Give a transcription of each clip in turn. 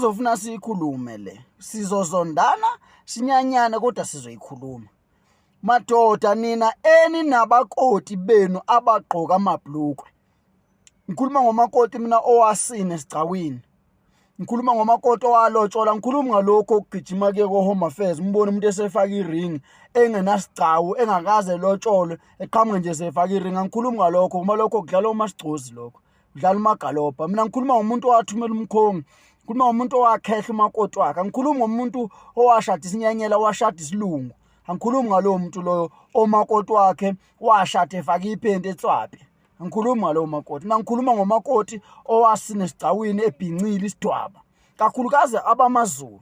kuzofuna siyikhulume le. Sizozondana sinyanyane kodwa sizoyikhuluma. Madoda nina eninabakoti benu abagqoka amabhlukwe. Ngikhuluma ngomakoti mina owasina esigcawini. Ngikhuluma ngomakoti owalotshola, ngikhuluma ngalokho okugijima kuye ko-Home Affairs, umbone umuntu esefaka i-ring engenasigcawu, engakaze elotsholwe, eqhamuke nje esefaka i-ring. Angikhulumi ngalokho, uma lokho kudlala umasigcozi lokho, kudlala umagalobha. Mina ngikhuluma ngomuntu owathumela umkhongi, ngikhuluma ngomuntu owakhehla umakoti wakhe, angikhulumi ngomuntu owashada isinyenyela, owashada isilungu. Angikhulumi ngalowo muntu loyo omakoti wakhe washada efaka iphenti etswape. Angikhulumi ngalowo makoti. Mina ngikhuluma ngomakoti owasina esigcawini ebhincile isidwaba. Kakhulukazi abamaZulu.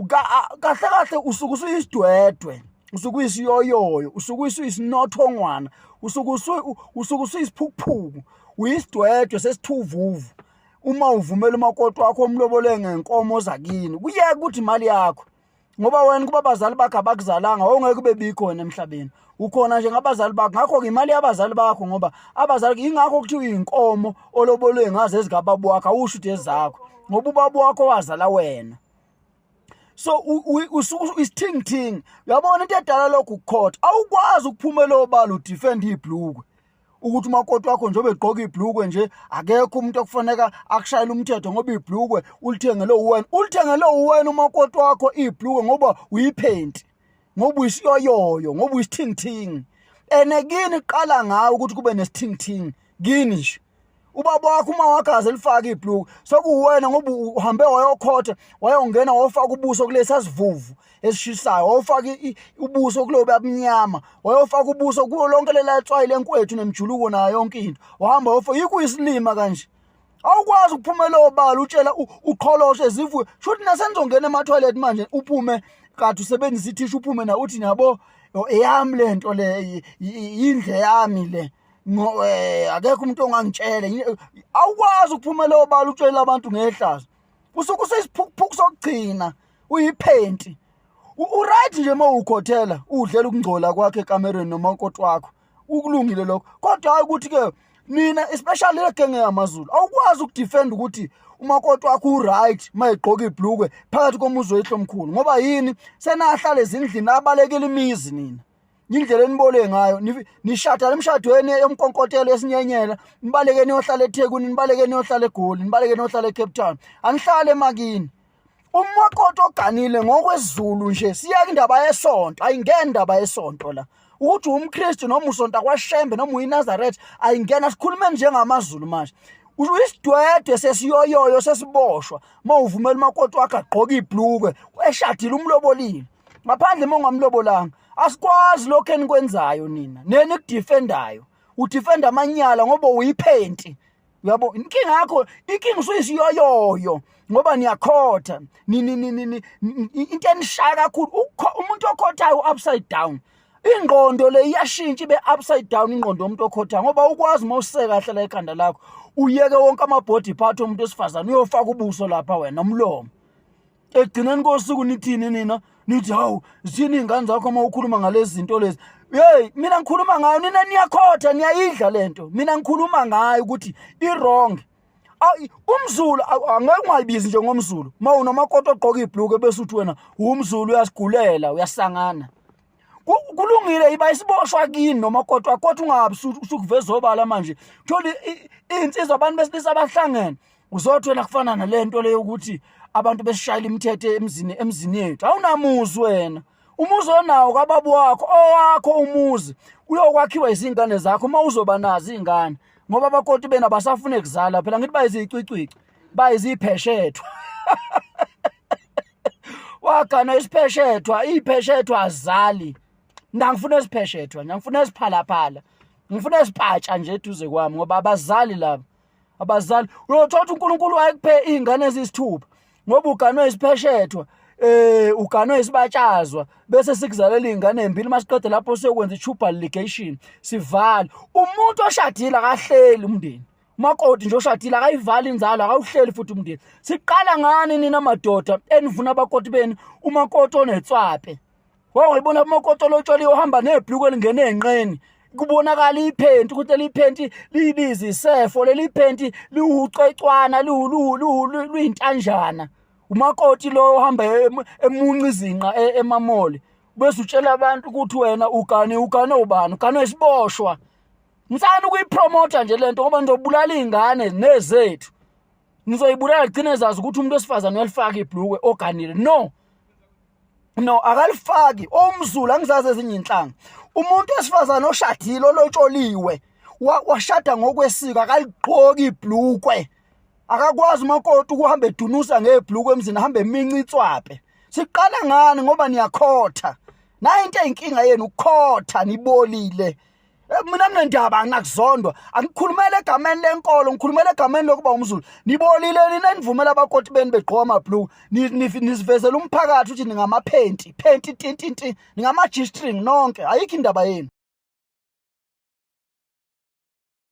Kahle kahle usuke usuyisidwedwe, usuke uyisiyoyoyo, usuke usuyisinothongwana, usuke usuke usuyisiphukuphuku, uyisidwedwe sesithuvuvu. Uma uvumela umakoti wakho omlobole ngenkomo zakini, kuyeke ukuthi imali yakho. Ngoba wena kuba abazali bakho abakuzalanga, wawungeke ube bikho wena emhlabeni. Ukhona nje ngabazali bakho, ngakho-ke imali yabazali bakho, ngoba abazali, yingakho kuthiwa iy'nkomo olobolwe ngazo ezikababa wakho, awusho ukuthi ezakho, ngoba ubaba wakho wazala wena. So usuke isithingithingi. Uyabona into edala lokhu ukukhotha, awukwazi ukuphumela obala udefend ibhlukwe ukuthi umakoti wakho njengoba egqoka ibhlukwe nje, akekho umuntu okufaneka akushayele umthetho ngoba ibhlukwe ulithengele uwena, ulithengele uwena umakoti wakho ibhlukwe ngoba uyiphenti, ngoba uyisiyoyoyo, ngoba uyisithingithingi. Ene kini qala ngawe ukuthi kube nesithingithingi kini nje. Ubaba wakho uma wakho aze lifake ibhluku, sekuwena ngoba uhambe wayokhotha, wayongena wayofaka ubuso kulesi sivuvu esishisayo, wayofaka ubuso kulobo abumnyama, wayofaka ubuso kulo lonke lela tswayi lenkwethu nemjuluko nayo yonke into, wahamba wayofaka. Yikho uyisilima kanje, awukwazi ukuphumela obala utshela uqholoshe zivuke. Shuthi nasenizongena ema-toilet manje, uphume kade usebenzisa ithishu, uphume na uthi nabo eyami lento le, yindle yami le, akekho umuntu ongangitshela. Awukwazi ukuphumela obala utshela abantu ngehlazo, usuke useyisiphukuphuku sokugcina, uyiphenti. Uright nje uma ukhothela udlela ukungcola kwakhe ekamereni nomakoti wakho, ukulungile lokho, kodwa hayi ukuthi-ke nina especially le genge yamaZulu, awukwazi ukudefend ukuthi umakoti wakho uright uma egqoka ibhlukwe phakathi komuzi oyihlomkhulu. Ngoba yini? Senahlala ezindlini, abalekela imizi nina, indlela enibole ngayo, nishada emshadweni yomkonkotelo esinyenyela, nibaleke niyohlala eThekwini, nibaleke niyohlala eGoli, nibaleke niyohlala eCape Town, anihlale emakini. Umakoti oganile ngokwesiZulu nje, siyeke indaba yesonto, ayingeni indaba yesonto la, ukuthi umKristu noma usonta kwaShembe noma uyiNazaretha, ayingena. Sikhulume njengamaZulu manje. Uyisidwedwe sesiyoyoyo sesiboshwa uma uvumela umakoti wakho agqoke ibhlukwe eshadile, umlobolile, ngaphandle uma ungamlobolanga. Asikwazi lokho enikwenzayo nina nenikudefendayo. Udefenda amanyala ngoba uyiphenti. Uyabo inkinga yakho, inkinga usuyisiyoyoyo ngoba niyakhotha. Into enishaya kakhulu, umuntu okhothayo upside down. Ingqondo le iyashintsha ibe upside down, ingqondo yomuntu okhothayo, ngoba ukwazi uma useke kahle la ekhanda lakho, uyeke wonke ama-body part omuntu wesifazane, uyofaka ubuso lapha wena, umlomo. Ekugcineni kosuku nithini nina? Nithi hawu, zithini iy'ngane zakho uma ukhuluma ngalezi zinto lezi? Hey, mina ngikhuluma ngayo, nina niyakhotha, niyayidla lento. Mina ngikhuluma ngayo ukuthi i-wrong. UmZulu angeke ungayibizi nje ngomZulu uma unomakoti ogqoka ibhluke bese uthi wena umZulu uyasigulela, uyasangana. Kulungile, iba isiboshwa kini nomakoti wakho, kodwa ungabi usukuveza obala manje. Thola iy'nsizwa, abantu besilisa abahlangene, uzothi wena kufana nalento leyo ukuthi abantu besishayela imithetho emzini, emzini yethu. Awunamuzi wena, umuzi onawo kababa wakho, owakho umuzi uyokwakhiwa izingane zakho uma uzoba nazo iy'ngane, ngoba abakoti bena basafune kuzala phela, ngithi bayizicwicwici, bayizipheshethwa. Wagana isipheshethwa, iyipheshethwa azali. Mina ngifuna esipheshethwa, ngifuna esiphalaphala, ngifuna esipatsha nje eduze kwami, ngoba abazali laba, abazali. Uyothola ukuthi uNkulunkulu wayekuphe iy'ngane eziyisithupha, ngoba uganwe isipheshethwa, uganwe isibatshazwa, bese sikuzalela iy'ngane ey'mbili. Masiqede lapho siyokwenza i-tubal ligation, sivale. Umuntu oshadile akahleli umndeni, umakoti nje oshadile akayivali inzalo, akawuhleli futhi umndeni. Siqala ngani nina madoda enivuna abakoti benu? Umakoti onetswape, wawayibona umakoti olotsholiwe ohamba nebhluku elingene enqeni, kubonakala iphenti ukuthi leli phenti liyibiza isefo, leli phenti liwucwecwana, luyintanjana. Umakoti lo ohamba emunca izinqa emamoli bese utshela abantu ukuthi wena ugane ugane ubani, ugane isiboshwa. Ngisana ukuyipromota nje lento ngoba nizobulala izingane nezethu. Nizoyibulala gcine zazi ukuthi umuntu wesifazane uyalifaka ibhlukwe oganile. No. No, akalifaki. OmZulu angizazi ezinye inhlanga. Umuntu wesifazane oshadile olotsholiwe washada ngokwesiko akaligqoki ibhlukwe. Akakwazi umakoti ukuhamba edunusa ngebhlukwe emzini ahambe eminca itswape. Siqala ngani ngoba niyakhotha. Nayi into eyinkinga yenu ukukhotha nibolile. Eh, mina nginendaba anginakuzondwa angikhulumele egameni lenkolo ngikhulumele egameni lokuba umZulu nibolile nina nivumela abakoti benu begqoka amabhluku nisivezela umphakathi ukuthi ningamaphenti phenti tintinti ningama-g-string nonke ayikho indaba yenu.